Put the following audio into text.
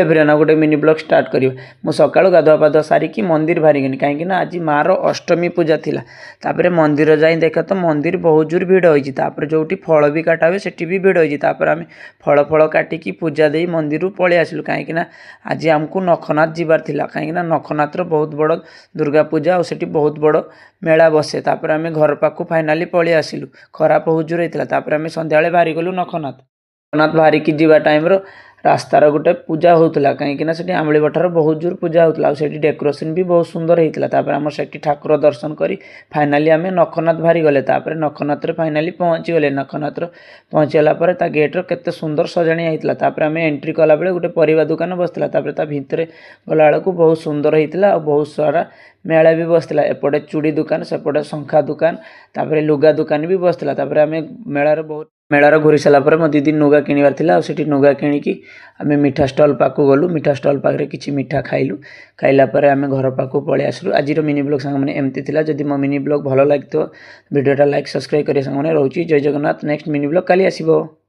Everyone, ଆଉ ଗୋଟେ mini blog start କରିବା। ମୁଁ ସକାଳୁ ଗାଧୁଆ ପାଧୁଆ ସାରିକି ମନ୍ଦିର ବାହାରିଗଲି, କାହିଁକିନା ଆଜି ମାଆର ଅଷ୍ଟମୀ ପୂଜା ଥିଲା। ତାପରେ ମନ୍ଦିର ଯାଇ ଦେଖ ତ ମନ୍ଦିର ବହୁତ ଜୋର ଭିଡ଼ ହେଇଛି। ତାପରେ ଯେଉଁଠି ଫଳ ବି କାଟା ହୁଏ, ସେଠି ବି ଭିଡ଼ ହେଇଛି। ତାପରେ ଆମେ ଫଳ ଫଳ କାଟିକି ପୂଜା ଦେଇ ମନ୍ଦିରରୁ ପଳେଇ ଆସିଲୁ, କାହିଁକିନା ଆଜି ଆମକୁ ନଖନାଥ ଯିବାର ଥିଲା, କାହିଁକିନା ନଖନାଥର ବହୁତ ବଡ଼ ଦୁର୍ଗା ପୂଜା ଆଉ ସେଠି ବହୁତ ବଡ଼ ମେଳା ବସେ। ତାପରେ ଆମେ ଘର ପାଖକୁ ଫାଇନାଲି ପଳେଇ ଆସିଲୁ। ଖରା ବହୁତ ଜୋର ହେଇଥିଲା। ତାପରେ ଆମେ ସନ୍ଧ୍ୟାବେଳେ ବାହାରିଗଲୁ ନଖନାଥ। ନଖନାଥ ବାହାରିକି ଯିବା ଟାଇମ୍ର ରାସ୍ତାର ଗୋଟେ ପୂଜା ହେଉଥିଲା, କାହିଁକିନା ସେଠି ଆମ୍ବଳି ବଠାର ବହୁତ ଜୋର ପୂଜା ହେଉଥିଲା ଆଉ ସେଠି ଡେକୋରେସନ୍ ବି ବହୁତ ସୁନ୍ଦର ହେଇଥିଲା। ତାପରେ ଆମର ସେଠି ଠାକୁର ଦର୍ଶନ କରି ଫାଇନାଲି ଆମେ ନଖନାଥ ବାହାରି ଗଲେ। ତାପରେ ନଖନାଥରେ ଫାଇନାଲି ପହଞ୍ଚିଗଲେ। ନଖନାଥର ପହଞ୍ଚିଗଲା ପରେ ତା ଗେଟ୍ର କେତେ ସୁନ୍ଦର ସଜାଣିଆ ହେଇଥିଲା। ତାପରେ ଆମେ ଏଣ୍ଟ୍ରି କଲାବେଳେ ଗୋଟେ ପରିବା ଦୋକାନ ବସିଥିଲା। ତାପରେ ତା ଭିତରେ ଗଲାବେଳକୁ ବହୁତ ସୁନ୍ଦର ହେଇଥିଲା ଆଉ ବହୁତ ସାରା ମେଳା ବି ବସିଥିଲା। ଏପଟେ ଚୁଡ଼ି ଦୋକାନ, ସେପଟେ ଶଙ୍ଖା ଦୋକାନ, ତାପରେ ଲୁଗା ଦୋକାନ ବି ବସିଥିଲା। ତାପରେ ଆମେ ମେଳାର ବହୁତ ମେଳାର ଘୁରି ସାରିଲା ପରେ ମୋ ଦିଦି ନୁଗା କିଣିବାର ଥିଲା, ଆଉ ସେଠି ନୁଗା କିଣିକି ଆମେ ମିଠା ଷ୍ଟଲ୍ ପାଖକୁ ଗଲୁ। ମିଠା ଷ୍ଟଲ୍ ପାଖରେ କିଛି ମିଠା ଖାଇଲୁ। ଖାଇଲା ପରେ ଆମେ ଘର ପାଖକୁ ପଳେଇ ଆସିଲୁ। ଆଜିର ମିନି ବ୍ଲଗ୍ ସାଙ୍ଗମାନେ ଏମିତି ଥିଲା। ଯଦି ମୋ ମିନି ବ୍ଲଗ୍ ଭଲ ଲାଗିଥିବ, ଭିଡ଼ିଓଟା ଲାଇକ୍ ସବସ୍କ୍ରାଇବ୍ କରିବେ ସାଙ୍ଗମାନେ। ରହୁଛି, ଜୟ ଜଗନ୍ନାଥ। ନେକ୍ସଟ ମିନି ବ୍ଲଗ୍ କାଲି ଆସିବ।